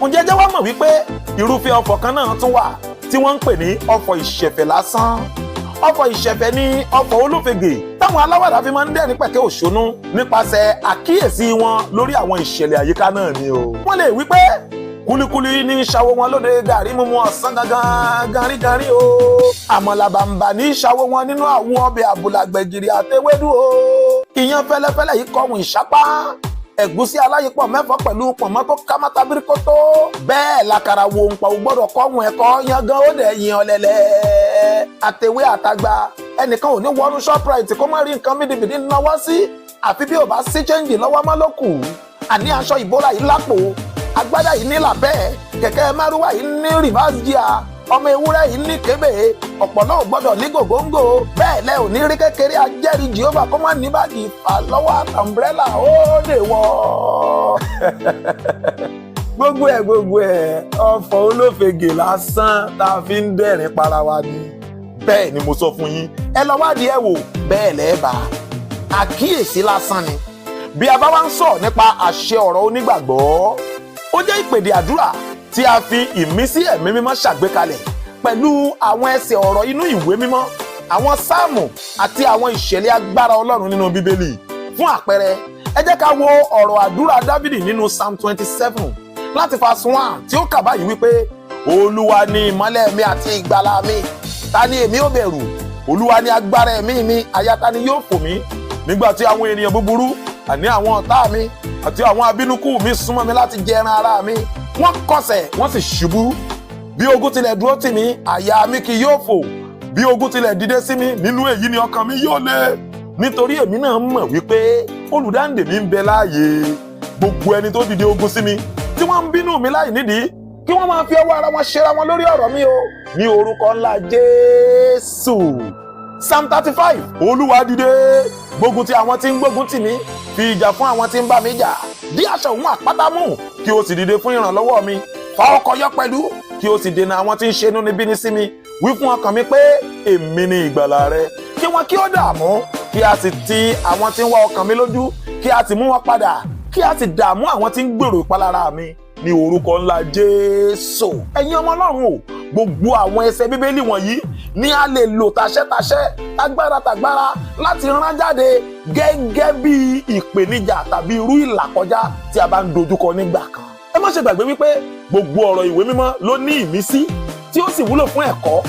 Ǹjẹ́ jẹ́ wá mọ̀ wípé irúfẹ́ ọfọ̀ kan náà tún wà tí wọ́n ń pè ní ọfọ̀ ìṣẹ̀fẹ̀ lásán? Ọfọ̀ ìṣẹ̀fẹ̀ ní ọfọ̀ olófegè táwọn aláwàdà fi máa ń dẹ́rìn pẹ̀kẹ́ òṣónú nípasẹ̀ àkíyèsí wọn lórí àwọn ìṣẹ̀lẹ̀ àyíká náà ni o. Wọ́n lè wí pé kúlíkúlí ní ṣàwó wọn lóde gàrí mímu ọ̀sán gangan garígarí o, àmàlà bàǹbà ní ṣàwó wọn nínú àwo ọbẹ̀ àbùlà, gbẹ̀gìrì àtẹwédú o, ìyàn fẹ́lẹ́fẹ́lẹ́ yìí kọ̀hún ìṣápá, ẹ̀gúsí aláyípọ̀ mẹ́fọ́ pẹ̀lú pọ̀nmọ́ tó ká mọ́ta bíríkótó, bẹ́ẹ̀ làkàrà wo ń pa ò gbọ́dọ̀ kọ́hún ẹ̀kọ́ yangan ó dẹ̀ yin ọ̀lẹ̀lẹ̀. Àtẹ̀wé àtàgbà, ẹnìkan ò ní wọnú Shoprite kó má rí nǹkan mídìmídì náwó sí, àfi bí ò bá sí change lọ́wọ́ mọ́ ló kù. Àní aṣọ ìbora yìí lápò, agbádá yìí ní làbẹ́, kẹ̀kẹ́ márúwá yìí ní reverse gear, ọmọ ewúrẹ́ yìí ní kébè, ọ̀pọ̀ náà ò gbọ́dọ̀ ní gògóńgò, bẹ́ẹ̀ lẹ ò ní rí kékeré ajẹ́rìí Jehova kó má ní báàgì ìfà lọ́wọ́, umbrella ó dè wọ́. Gbogbo ẹ̀ gbogbo ẹ̀, ọ̀fọ̀ olófegè lásán tá a fi ń dẹ̀rín para wa ni. Bẹ́ẹ̀ ni mo sọ fún yín, ẹ lọ wádìí ẹ wò, bẹ́ẹ̀ lẹ́ẹ̀ bá àkíyèsí lásán ni. Bí a bá wá ń sọ nípa àṣẹ ọ̀rọ̀ onígbàgbọ́, ó jẹ́ ìpèdè àdúrà tí a fi ìmísí Ẹ̀mí Mímọ́ ṣàgbékalẹ̀ pẹ̀lú àwọn ẹsẹ̀ ọ̀rọ̀ inú Ìwé Mímọ́, àwọn sáàmù àti àwọn ìṣẹ̀lẹ̀ agbára Ọlọ́run nínú Bíbélì. Fún àpẹẹrẹ, ẹ jẹ́ ká wo ọ̀rọ̀ àdúrà Dávìdì nínú Psalm 27 láti verse 1 tí ó kà báyìí wípé, "Olúwa ni ìmọ́lẹ̀ mi àti ìgbàlà mi, ta ni èmi ó bẹ̀rù? Olúwa ni agbára ẹ̀mí mi, àyà ta ni yóò fò mí? Nígbà tí àwọn ènìyàn búburú, àní àwọn ọ̀tá mi àti àwọn abínúkù mi, súnmọ́ mi láti jẹ ẹran ara mi, wọ́n kọsẹ̀, wọ́n sì ṣubú. Bí ogun tilẹ̀ dúró tì mí, àyà mi kì yóò fò; bí ogun tilẹ̀ dìde sí mi, nínú èyí ni ọkàn mi yóò le. Nítorí èmi náà mọ̀ wípé olùdáǹdè mi ń bẹ láàyè. Gbogbo ẹni tó dìde ogun sí mi, tí wọ́n ń bínú mi láì nídìí, kí wọ́n máa fi ọwọ́ ara wọn ṣera wọn lórí ọ̀rọ̀ mi o, ní orúkọ ńlá Jésù." Psalm 35, "Olúwa, dìde, gbógun ti àwọn tí ń gbógun tì mí, fi ìjà fún àwọn tí ń bá mi jà. Dí aṣọ òun àpáta mú, kí o sì dìde fún ìrànlọ́wọ́ mi. Fa ọkọ̀ yọ pẹ̀lú, kí o sì dènà àwọn tí ń ṣe inúnibíni sí mi. Wí fún ọkàn mi pé, 'Èmi ni ìgbàlà rẹ.' Kí wọn kí ó dààmú, kí a sì ti àwọn tí ń wá ọkàn mi lójú, kí a sì mú wọn padà, kí a sì dààmú àwọn tí ń gbèrò ìpalára mi, ní orúkọ ńlá Jésù." Ẹ̀yin ọmọ Ọlọ́run o, gbogbo àwọn ẹsẹ̀ Bíbélì wọ̀nyí ni a lè lò tàṣẹ́tàṣẹ́, tágbára tàgbára láti rán jáde gẹ́gẹ́ bí ìpèníjà tàbí irú ìlàkọjá tí a bá ń dojúkọ nígbà kan. Ẹ má ṣe gbàgbé wípé gbogbo ọ̀rọ̀ Ìwé Mímọ́ ló ní ìmísí tí ó sì wúlò fún ẹ̀kọ́,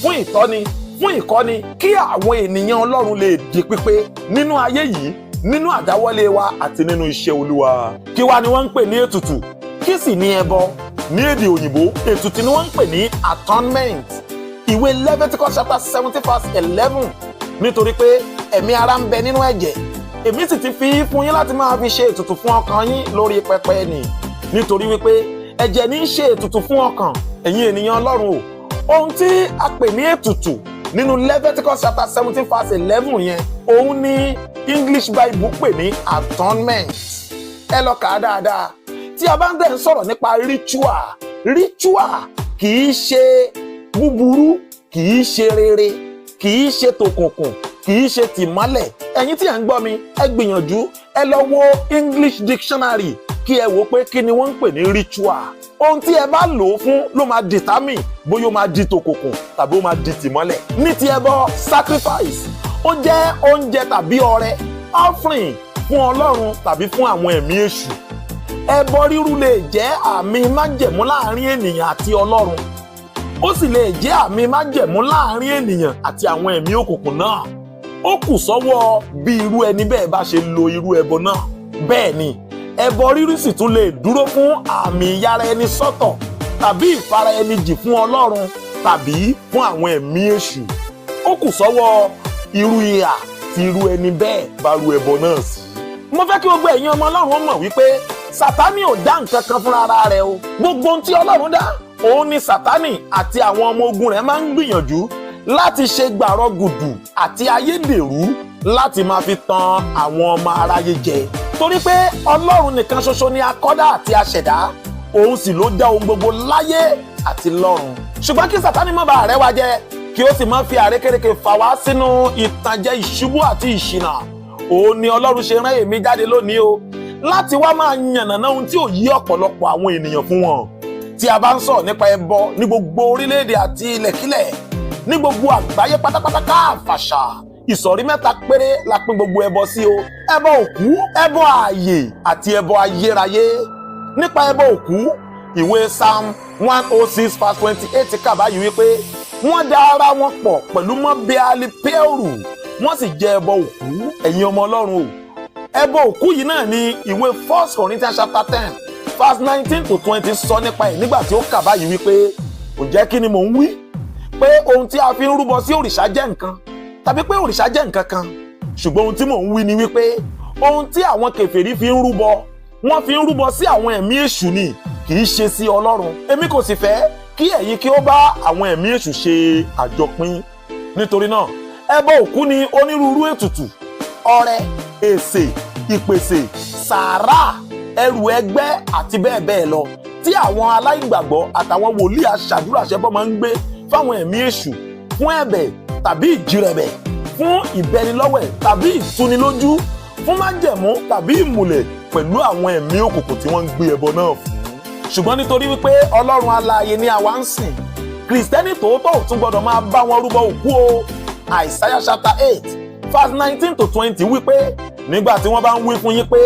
fún ìtọ́ni, fún ìkọ́ni, kí àwọn ènìyàn Ọlọ́run lè di pípé nínú ayé yìí, nínú àdáwọ́lé wa àti nínú iṣẹ́ Olúwa. Kí wá ni wọ́n ń pè ní ètùtù? Kí sì ní ẹbọ? Ní èdè òyìnbó, ètùtù ni wọ́n ń pè ní atonement. Ìwé Leviticus chapter 17 verse 11, "Nítorí pé ẹ̀mí ara ń bẹ nínú ẹ̀jẹ̀, èmi sì ti fi fún yín láti máa fi ṣe ètùtù fún ọkàn yín lórí pẹpẹ nì, nítorí wípé ẹ̀jẹ̀ ní í ṣe ètùtù fún ọkàn." Ẹ̀yin ènìyàn Ọlọ́run o, ohun tí a pè ní ètùtù nínú Leviticus chapter 17 verse 11 yẹn, òun ní English Bible pè ní atonement. Ẹ lọ kà á dáadáa. Tí a bá ń dẹ̀ ń sọ̀rọ̀ nípa ritual, ritual kì í ṣe búburú, kì í ṣe rere, kì í ṣe tòkùnkùn, kì í ṣe tìmọ́lẹ̀. Ẹ̀yin tí ẹ̀ ń gbọ́ mi, ẹ gbìyànjú, ẹ lọ wo English dictionary kí ẹ wò pé kí ni wọ́n ń pè ní ritual. Ohun tí ẹ bá lò ó fún ló máa determine bóyá ó máa di tòkùnkùn tàbí ó máa di tìmọ́lẹ̀. Ní ti ẹbọ, sacrifice, ó jẹ́ oúnjẹ tàbí ọrẹ, offering, fún Ọlọ́run tàbí fún àwọn ẹ̀mí èṣù. Ẹbọ rírú lè jẹ́ àmì májẹ̀mú láàrin ènìyàn àti Ọlọ́run, ó sì lè jẹ́ àmì májẹ̀mú láàrin ènìyàn àti àwọn ẹ̀mí òkùnkùn náà. Ó kù sọ́wọ́ bí irú ẹni bẹ́ẹ̀ bá ṣe lo irú ẹbọ náà. Bẹ́ẹ̀ ni ẹbọ rírú sì tún lè dúró fún àmì ìyára ẹni sọ́tọ̀ tàbí ìfara ẹni jì fún Ọlọ́run tàbí fún àwọn ẹ̀mí èṣù. Ó kù sọ́wọ́ irú ìhà tí irú ẹni bẹ́ẹ̀ bá ru ẹbọ náà sí. Mo fẹ́ kí gbogbo ẹ̀yin ọmọ Ọlọ́run mọ̀ wípé Sátánì ò dá nǹkan kan fúnra ara rẹ̀ o. Gbogbo ohun tí Ọlọ́run dá, òun ni Sátánì àti àwọn ọmọ ogun rẹ̀ máa ń gbìyànjú láti ṣe gbàrọ̀ gùdù àti ayédèrú láti máa fi tan àwọn ọmọ aráyé jẹ, torí pé Ọlọ́run nìkan ṣoṣo ni akọ́dá àti aṣẹ̀dá, òun sì ló dá ohun gbogbo láyé àti lọ́run. Ṣùgbọ́n kí Sátánì má bàa rẹ́ wa jẹ, kí ó sì má fi àrékérekè fà wá sínú ìtànjẹ, ìṣubú àti ìṣìnà, òun ni Ọlọ́run ṣe rán èmi jáde lónìí o. Láti wá máa yànnàná ohun tí ò yí ọ̀pọ̀lọpọ̀ àwọn ènìyàn fún wọn. Tí a bá ń sọ̀rọ̀ nípa ẹbọ ní gbogbo orílẹ̀-èdè àti ilẹ̀kílẹ̀, ní gbogbo àgbáyé pátápátá káàfàṣà, ìsọ̀rí mẹ́ta péré la pín gbogbo ẹbọ sí o: ẹbọ òkú, ẹbọ ààyè àti ẹbọ ayérayé. Nípa ẹbọ òkú, ìwé Psalm 106 verse 28 kà báyìí wípé wọ́n da ara wọn pọ̀ pẹ̀lú mọ́ Bẹ́álì Péòrù, wọ́n sì jẹ ẹbọ òkú. Ẹ̀yin ọmọ Ọlọ́run o, ẹbọ òkú yìí náà ni ìwé 1 Corinthians chapter 10 verse 19 to 20 sọ nípa ẹ̀ nígbà tí ó kà báyìí wípé, ǹjẹ́ kí ni mò ń wí? Pé ohun tí a fi ń rúbọ sí òrìṣà jẹ́ nǹkan, tàbí pé òrìṣà jẹ́ nǹkan kan? Ṣùgbọ́n ohun tí mò ń wí ni wípé ohun tí àwọn kèfèrí fi ń rúbọ, wọ́n fi ń rúbọ sí àwọn ẹ̀mí èṣù ni, kì í ṣe sí Ọlọ́run. Èmi kò sì fẹ́ kí ẹ̀yin kí ó bá àwọn ẹ̀mí èṣù ṣe àjọpín. Nítorí náà, ẹbọ òkú ni onírúurú ètùtù, ọrẹ, èsè, ìpèsè, sàárà, ẹrù ẹgbẹ́ àti bẹ́ẹ̀ bẹ́ẹ̀ lọ tí àwọn aláìgbàgbọ́ àtàwọn wòlíì aṣàdúrà ṣẹbọ máa ń gbé fáwọn ẹ̀mí èṣù fún ẹ̀bẹ̀ tàbí ìjírẹ̀bẹ̀, fún ìbẹnilọ́wẹ̀ tàbí ìtúnilójú, fún májẹ̀mú tàbí ìmùlẹ̀ pẹ̀lú àwọn ẹ̀mí òkùnkùn tí wọ́n ń gbé ẹbọ náà fún. Ṣùgbọ́n nítorí wípé Ọlọ́run alààyè ni àwa ń sìn, Kìrìsìtẹ́nì tòótọ́ ò tún gbọ́dọ̀ máa bá wọn rúbọ òkú o. Isaiah chapter 8 verse 19 to 20 wípé nígbà tí wọ́n bá ń wí fún yín pé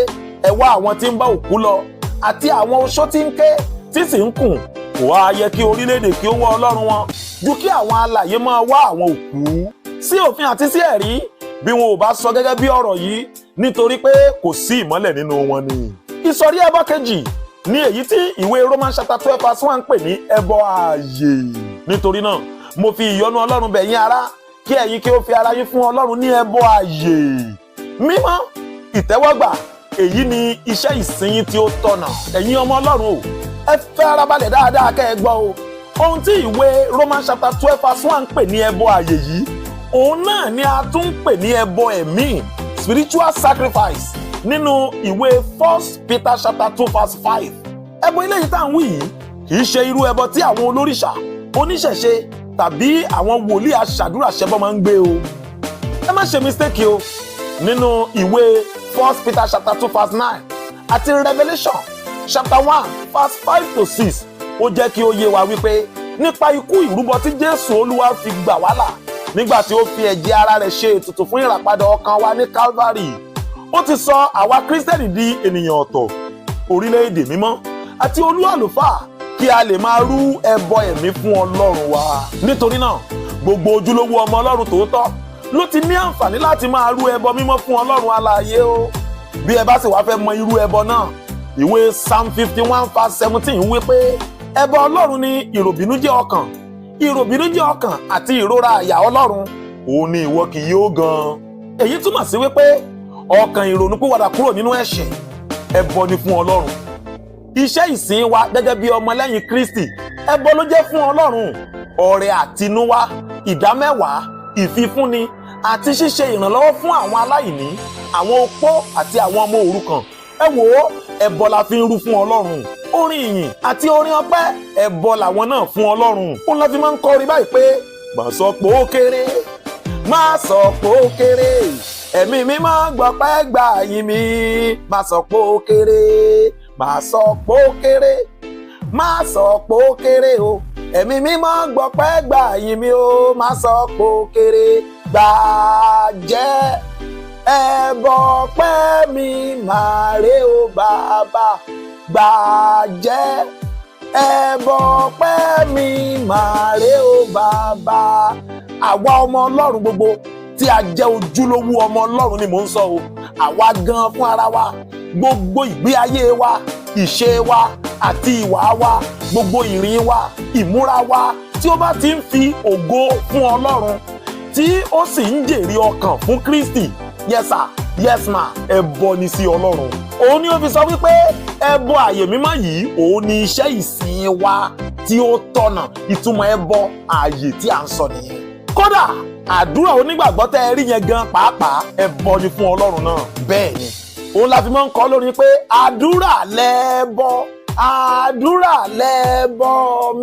ẹ wá àwọn tí ń bá òkú lọ àti àwọn oṣó tí ń ké tí sì ń kùn, kò wá yẹ kí orílẹ̀-èdè kí ó wá Ọlọ́run wọn ju kí àwọn alààyè máa wá àwọn òkú sí òfin àti sí ẹ̀rí, bí wọn ò bá sọ gẹ́gẹ́ bí ọ̀rọ̀ yìí, nítorí pé kò sí ìmọ́lẹ̀ nínú wọn ni. Ìsọ̀rí ẹbọ kejì ní èyí tí ìwé Romans chapter 12 verse 1 ń pè ní ẹbọ ààyè. Nítorí náà, mo fi ìyọ́nú Ọlọ́run bẹ̀ yín, ará, kí ẹ̀yin kí ó fi ara yín fún Ọlọ́run ní ẹbọ ààyè mímọ́, ìtẹ́wọ́gbà. Èyí ni iṣẹ́ ìsìn yín tí ó tọ̀nà. Ẹ̀yin ọmọ Ọlọ́run o, ẹ fẹ́ ara balẹ̀ dáadáa kẹ́ ẹ gbọ́ o. Ohun tí ìwé Romans chapter 12 verse 1 ń pè ní ẹbọ ààyè yìí, òun náà ni a tún ń pè ní ẹbọ ẹ̀mí, spiritual sacrifice, nínú ìwé 1 Peter chapter 2 verse 5. Ẹbọ eléyìí tá à ń wí yìí kì í ṣe irú ẹbọ tí àwọn olórìṣà, oníṣẹ̀ṣe tàbí àwọn wòlíì aṣàdúrà ṣẹbọ máa ń gbé o. Ẹ má ṣe mistake o. Nínú ìwé 1 Peter chapter 2 verse 9 àti Revelation chapter 1 verse 5 to 6, ó jẹ́ kí ó yé wa wípé nípa ikú ìrúbọ tí Jésù Olúwa fi gbà wá là, nígbà tí ó fi ẹ̀jẹ̀ ara rẹ̀ ṣe ètùtù fún ìràpadà ọkàn wa ní Calvary, ó ti sọ àwa Kírísítẹ́nì di ènìyàn ọ̀tọ̀, orílẹ̀-èdè mímọ́ àti olú àlùfáà, kí a lè máa rú ẹbọ ẹ̀mí fún Ọlọ́run wa. Nítorí náà, gbogbo ojúlówó ọmọ Ọlọ́run tòótọ́ ló ti ní àǹfààní láti máa rú ẹbọ mímọ́ fún Ọlọ́run alààyè o. Bí ẹ bá sì wá fẹ́ mọ irú ẹbọ náà, ìwé Psalm 51 verse 17 wí pé ẹbọ Ọlọ́run ní ìròbìnújẹ́ ọkàn, ìròbìnújẹ́ ọkàn àti ìrora àyà Ọlọ́run, òun ni ìwọ kì yóò gan. Èyí túmọ̀ sí wípé ọkàn ìrònúpìwàdà kúrò nínú ẹ̀ṣẹ̀, ẹbọ ni fún Ọlọ́run. Iṣẹ́ ìsìn wa gẹ́gẹ́ bí ọmọlẹ́yìn Kristi, ẹbọ ló jẹ́ fún Ọlọ́run. Ọrẹ àtinúwá, ìdámẹ́wàá, ìfifúnni àti ṣíṣe ìrànlọ́wọ́ fún àwọn aláìní, àwọn opó àti àwọn ọmọ òrukàn, ẹ wò ó, ẹbọ la fi ń rú fún Ọlọ́run. Orin ìyìn àti orin ọpẹ́, ẹbọ làwọn náà fún Ọlọ́run. Òun la fi máa ń kọrin báyìí pé, má sọ pé ó kéré, má sọ pé ó kéré, Ẹ̀mí Mímọ́ gbọ́pẹ́ gbà yín mi. Má sọ pé ó kéré, má sọ pé ó kéré, má sọ pé ó kéré o, Ẹ̀mí Mímọ́ gbọ́pẹ́ gbà yín mi o. Má sọ pé ó kéré, gbà jẹ́ ẹbọ pẹ́ mi máa rè o, bàbá, gbà jẹ́ ẹbọ pẹ́ mi máa rè o, bàbá. Àwa ọmọ Ọlọ́run gbogbo tí a jẹ́ ojúlówó ọmọ Ọlọ́run ni mò ń sọ o. Àwa gan fún ara wa, gbogbo ìgbé ayé wa, ìṣe wa àti ìwà wa, gbogbo ìrìn wa, ìmúra wa, tí ó bá ti ń fi ògo fún Ọlọ́run, tí ó sì ń jèrè ọkàn fún Kristi, yes sir, yes ma, ẹbọ ni sí Ọlọ́run. Òun ni ó fi sọ wípé ẹbọ ààyè mímọ́ yìí, òun ni iṣẹ́ ìsìn wa tí ó tọ̀nà. Ìtumọ̀ ẹbọ ààyè tí à ń sọ nìyẹn. Kódà, àdúrà onígbàgbọ́ tẹ́ ẹ rí yẹn gan pàápàá, ẹbọ ni fún Ọlọ́run náà. Bẹ́ẹ̀ ni, òun la fi máa ń kọ́ lórí pé àdúrà lẹ́bọ, àdúrà lẹ́bọ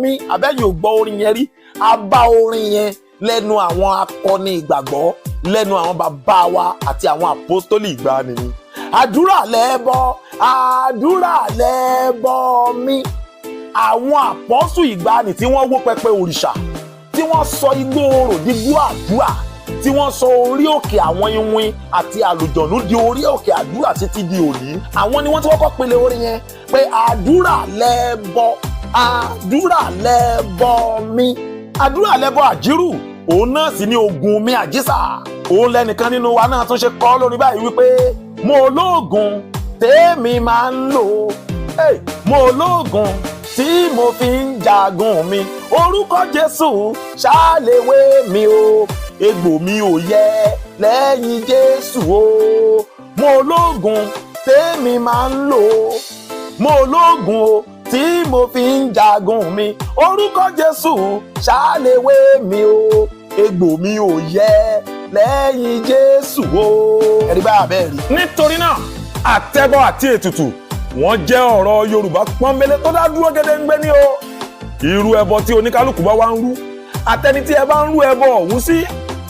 mi. Àbẹ́yìn ò gbọ́ orin yẹn rí? A bá orin yẹn lẹ́nu àwọn akọni ìgbàgbọ́, lẹ́nu àwọn bàbá wa àti àwọn àpọ́stólì ìgbàanì ni. Àdúrà lẹ́bọ, Àdúrà lẹ́bọ mi. Àwọn àpọ́sù ìgbàanì tí wọ́n wó pẹpẹ òrìṣà, tí wọ́n sọ igbó orò di igbó àdúrà, tí wọ́n sọ orí òkè àwọn iwin àti àlùjọ̀nú di orí òkè àdúrà títí di òní, àwọn ni wọ́n ti kọ́kọ́ pele orin yẹn pé àdúrà lẹ́bọ, àdúrà lẹ́bọ mi. Àdúrà lẹ́bọ àjírù, òun náà sì ní ogun mi àjísà. Òun lẹ́nìkan nínú wa náà tún ṣe kọ́ lórí báyìí wípé mo lóògùn tèmi máa ń lò. Hey, mo lóògùn tí mo fi ń jagun mi, orúkọ Jésù ṣàlèwé mi o, egbò mi ò yẹ lẹ́yìn Jésù o. Mo lóògùn tèmi máa ń lò, mo lóògùn o tí mo fi ń jagun mi, orúkọ Jésù ṣàlèwé mi o, egbò mi ò yẹ lẹ́yìn Jésù o. Ẹ̀rí bá bẹ́ẹ̀ rí. Nítorí náà, àtẹ́bọ àti ètùtù, wọ́n jẹ́ ọ̀rọ̀ Yorùbá pọ́nbélé tó dá dúró gédéǹgbé ní o. Irú ẹbọ tí oníkálukú bá wá ń rú, àtẹni tí ẹ bá ń rú ẹbọ ọ̀hún sí,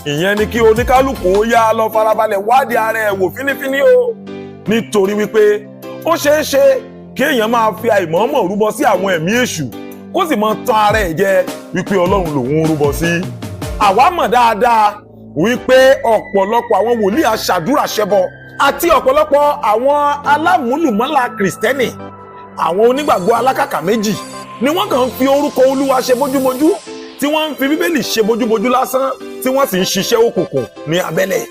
ìyẹn ni kí oníkálukú ó yá lọ farabalẹ̀ wádìí ara ẹ̀ wò fínífíní o, nítorí wípé ó ṣeé ṣe kí èèyàn máa fi àìmọ̀ọ́mọ̀ rúbọ sí àwọn ẹ̀mí èṣù, kó sì máa tán ara ẹ̀ jẹ wípé Ọlọ́run lòun ń rúbọ sí. Àwa mọ̀ dáadáa wípé ọ̀pọ̀lọpọ̀ àwọn wòlíì aṣàdúrà ṣẹbọ àti ọ̀pọ̀lọpọ̀ àwọn alámúlùmọ́là Kìrìsìtẹ́nì, àwọn onígbàgbọ́ alákàkà méjì ni wọ́n kàn ń fi orúkọ Olúwa ṣe bójúbójú, tí wọ́n ń fi Bíbélì ṣe bójúbójú lásán, tí wọ́n sì ń ṣiṣẹ́ òkùnkùn ní abẹ́lẹ̀.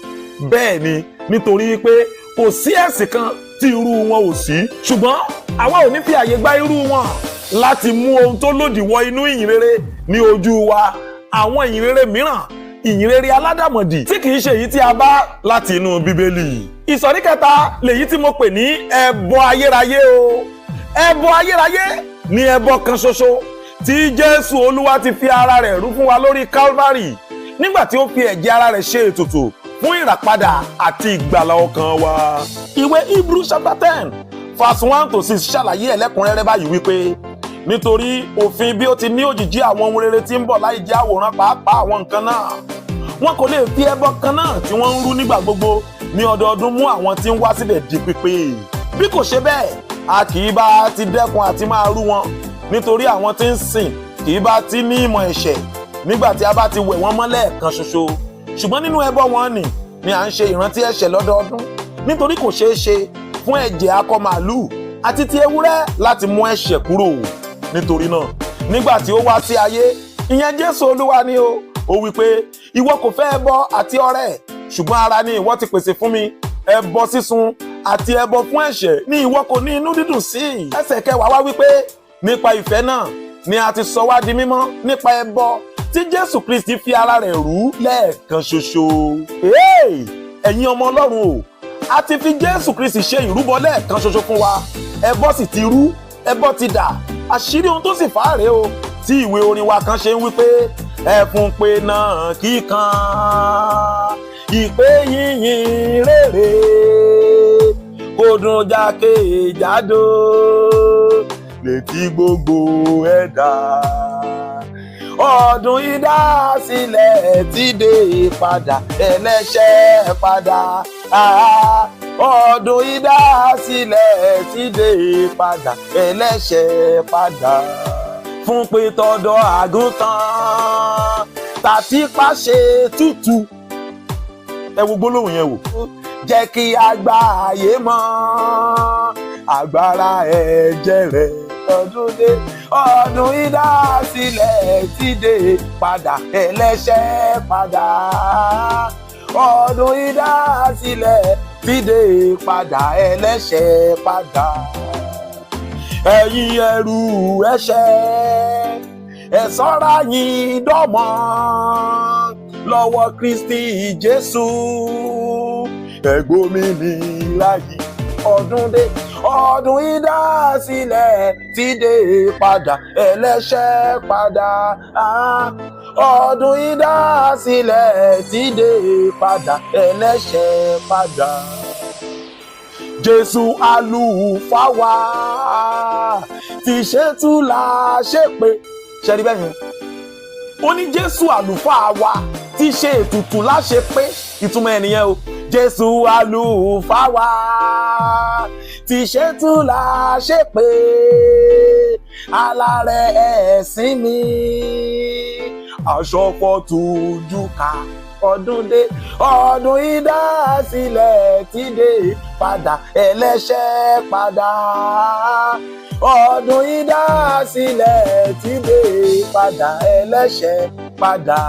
Bẹ́ẹ̀ ni, nítorí pé kò sí ẹ̀sìn kan tí irú wọn ò sí, ṣùgbọ́n àwa ò ní fi àyè gba irú wọn láti mú ohun tó lòdì wọ inú ìyìn rere ní ojú wa, àwọn ìyìn rere mìíràn, ìyìn rere aládàmọ̀dì tí kìí ṣe èyí tí a bá láti inú Bíbélì. Ìsọ̀rí kẹta lèyí tí mo pè ní ẹbọ ayérayé o. Ẹbọ ayérayé ní ẹbọ kan ṣoṣo tí Jésù Olúwa ti fi ara rẹ̀ rú fún wa lórí Calvary, nígbà tí ó fi ẹ̀jẹ̀ ara rẹ̀ ṣe ètùtù fún ìràpadà àti ìgbàlà ọkàn wa. Ìwé Hebrew chapter 10 verse 1 to 6 ṣàlàyé ẹlẹ́kùnrẹ́rẹ́ báyìí wípé nítorí òfin, bí ó ti ní òjìji àwọn ohun rere tí ń bọ̀, láì jẹ́ àwòrán pàápàá àwọn nǹkan náà, wọn kò lè fi ẹbọ kan náà tí wọ́n ń rú nígbà gbogbo ní ọdọọdún mú àwọn tí ń wá síbẹ̀ di pípé. Bí kò ṣe bẹ́ẹ̀, a kì í bá ti dẹ́kun àti máa rú wọn, nítorí àwọn tí ń sìn kì í bá ti ní ìmọ̀ ẹ̀ṣẹ̀ nígbà tí a bá ti wẹ̀ wọ́n mọ́ lẹ́ẹ̀kan ṣoṣo. Ṣùgbọ́n nínú ẹbọ wọn ni à ń ṣe ìrántí ẹ̀ṣẹ̀ lọ́dọọdún, nítorí kò ṣeé ṣe fún ẹ̀jẹ̀ akọ màálùú àti ti ewúrẹ́ láti mú ẹ̀ṣẹ̀ kúrò. Nítorí náà, nígbà tí ó wá sí ayé, ìyẹn Jésù Olúwa ni o, ó wí pé, "Ìwọ kò fẹ́ ẹbọ àti ọrẹ, ṣùgbọ́n ara ni ìwọ ti pèsè fún mi. Ẹbọ sísun àti ẹbọ fún ẹ̀ṣẹ̀ ni ìwọ kò ní inú dídùn sí." Ẹsẹ̀ kẹwàá wá wípé nípa ìfẹ́ náà ni a ti sọ wá di mímọ́ nípa ẹbọ tí Jésù Kristi fi ara rẹ̀ rú lẹ́ẹ̀kan ṣoṣo. Ẹ̀yin ọmọ Ọlọ́run o, a ti fi Jésù Kristi ṣe ìrúbọ lẹ́ẹ̀kan ṣoṣo fún wa. Ẹbọ sì ti rú, ẹbọ ti dà. Àṣírí ohun tó sì fà á rèé o tí ìwé orin wa kan ṣe ń wí pé ẹfun pé náà kíkan, ìpè yìnyín rere kò dùn jákèjádò létí gbogbo ẹ̀dá. Ọdún ìdásílẹ̀ ti dé padà, ẹlẹ́ṣẹ̀ padà. Ọdún ìdásílẹ̀ ti dé padà, ẹlẹ́ṣẹ̀ padà, fún pé tọ̀dọ̀ àgùntàn tàti pàṣẹ tútù. Ẹ wo gbólóhùn yẹn wò. Jẹ́ kí àgbáyé mọ̀ agbára ẹ̀jẹ̀ rẹ̀. Ọdún dé, ọdún ìdásílẹ̀ ti dé padà, ẹlẹ́ṣẹ̀ padà. Ọdún ìdásílẹ̀ ti dé padà, ẹlẹ́ṣẹ̀ padà. Ẹ̀yin ẹrú ẹ̀ṣẹ̀, ẹ sọ́ra yín dọ́mọ lọ́wọ́ Kristi Jésù, ẹgbómìnira yìí. Ọdún dé, ọdún ìdásílẹ̀ ti dé padà, ẹlẹ́ṣẹ̀ padà. Ọdún ìdásílẹ̀ ti dé padà, ẹlẹ́ṣẹ̀ padà. Jésù àlùfáà wa ti ṣètù là ṣe pé ṣẹ́rí bẹ́ẹ̀ yẹn. Ó ní Jésù àlùfáà wa ti ṣe ètùtù láṣẹ pé, ìtumọ̀ ẹ̀ nìyẹn o. Jésù àlùfáà wa ti Tí ṣe tún la ṣe pé alárẹ̀ ẹ̀sìn mi. Aṣọ pọ̀ tójú ká, ọdún dé, ọdún ìdásílẹ̀ ti dé padà, ẹlẹ́ṣẹ̀ padà. Ọdún ìdásílẹ̀ ti dé padà, ẹlẹ́ṣẹ̀ padà.